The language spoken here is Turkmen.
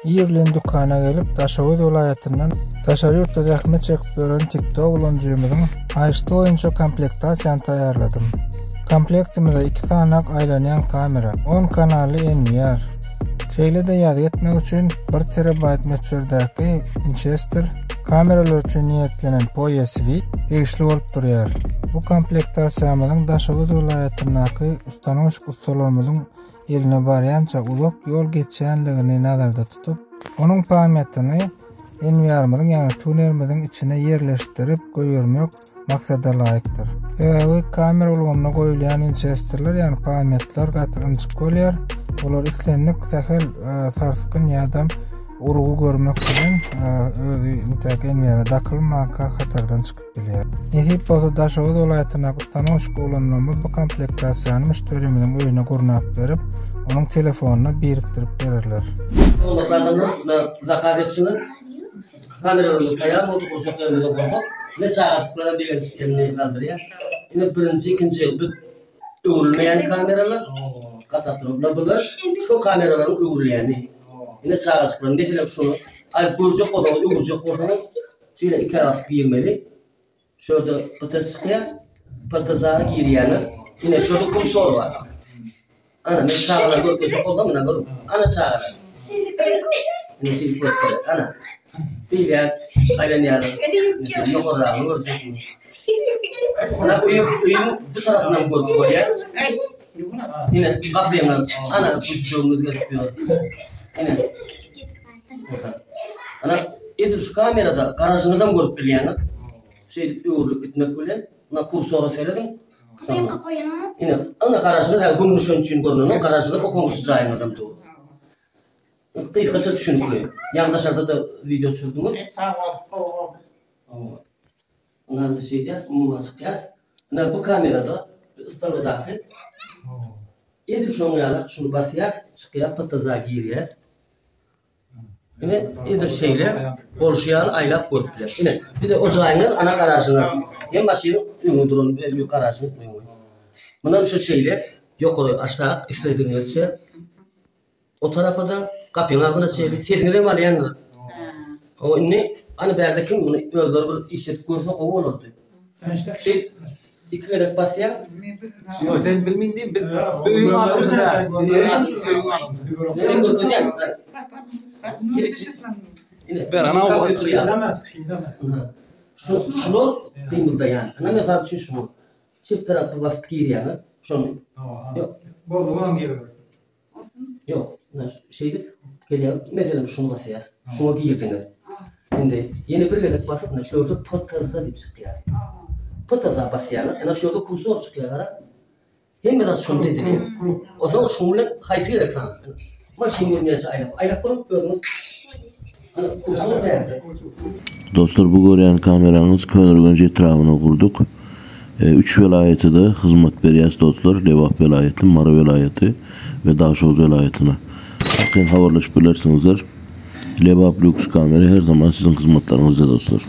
Ir bilen dükana gelip, Daşoguz welaýatyndan daşary ýurtda zähmet çekip ýören TikTok ulanyjymyzyň haýyşty boýunça komplektasiýany taýýarladym. Komplektimize iki sanak aýlanýan kamera, on kanally NVR, şeýle-de ýazgy etmek üçin bir terabaýt möçberdäki Winchester kameralar üçin niýetlenen PoE Switch degişli bolup durýar. Bu komplektasiýamyzyň Daşoguz welaýatyndaky ustanoşik ussalarymyzyň eline barýança uzak ýol geçýänligini nazarda tutup, onuň pamýatyny NVR-myzyň, ýagny tunerimiziň içine ýerleşdirip goýbermek maksadalaýykdyr. Sebäbi kamera ulgamyna goýulýan winçesterler, ýagny pamýatlar gaty ynjyk bolýar. Olar islendik sähel e, sarsgyn ýa-da urgy görmek bilen e, özi intäk NVR-e dakylmanka hatardan çykyp bilýär. Nesip bolsa Daşoguz welaýatyndaky ustanoşka ulanylmaz bu komplektasiýany müşderimiziň öýüne gurnap berip, onuň telefonyna birikdirip bererler. Hormatly adamlar, zakaz etdiňiz. Kameralarymyz taýýar boldy, gurjak ýerimize gursak. Ine çagajyklaram begenjik elini galdyrýar. Ine birinji, ikinji bu öwrülmeýän kameralar. Gatap duran. Bular şu kameralaryň öwrülýäni. Ine çagajyklar, meselem şuny aýyp görjek bolsaňyz, öwürjek bolsaňyz Şeýle ikä basyp girmeli. Şu ýerde PTS çykýar. PTS-a girýäňiz. Ine şu ýerde kursor bar. Ana men çagalar görkezjek bolsam muna görüň. Ana çagalar. Ine şeýdip görüp Ana. Seýläp aýlanýarlar. Ýokarragyny görjek. Ana öýüň öýüň bu tarapyndan görüp bolýar. Ine gapyňa ana gujagymyz gelip ýör. Ine. Ana, edil şu kamerada garažyňyzam görüp bilýäňiz. Şeýdip öwrülip gitmek bilen, muna kursora serediň. Ine, ana garažyňyz hä gün düşeni üçin görnenok, garažyňyz o goňşy jaýyňyzam dur. Gysgaça düşünikli. Ýaňy daşarda-da wideo düşürdiňiz. Sag bol, gowy boldy. Ynha indi şeýdýäs, umuman çykýas. Ynha bu kamerada ystalbadaky edil şoň ýaly şuny basýas, çykýar, PTZ-a girýäs. Ine edil şeýle bolşy ýaly aýlap görüp biler. Ine bir de o jaýyňyz ana garažyňyz. Hem maşynyň öňi duran büyük garažyň öňi. Mundan şu şeýle ýokary aşak isledigiňizçe O tarapa-da gapyň agzyna çenli sesiňizem alýandyr. O indi ana bärde kim muny özleri bir işledip görse gowy bolardy. Şeýdip iki gezek basýaň. Ýok sen bilmeýin diýip biz öýüň agzynda. Men görkezýän. Ine, kompýuter ýaly. Şu şular gymyldaýan. Ana mysal üçin şuny çep tarapa basyp girýäňiz. Şony. Ýok. Bozulman giribersin. Ýok, ine şeýdip gelýär. Meselem, şuny basýas. Şuňa girdiňiz. Indi ýene bir gezek basyp, ine şu ýerde PTZ diýip çykýar. PTZ basýaňyz, ine şu ýerde kursor çykýar, gara. Hemme zat şunda edilýär. Onsoň şuň bilen haýsy gerek saňa? Maşyn görünýänçä aýlap, aýlap görüp özüňiz ana kursor bärde. Dostlar bu görýän kameraňyz Köneürgenç etrabyna gurduk. Üç welaýatada hyzmat berýäs dostlar Lebap welaýaty, Mary welaýaty we Daşoguz welaýatyna. Arkaýyn habarlaşyp bilersiňizler. Lebap lýuks kamera her zaman siziň hyzmatlaryňyzda dostlar.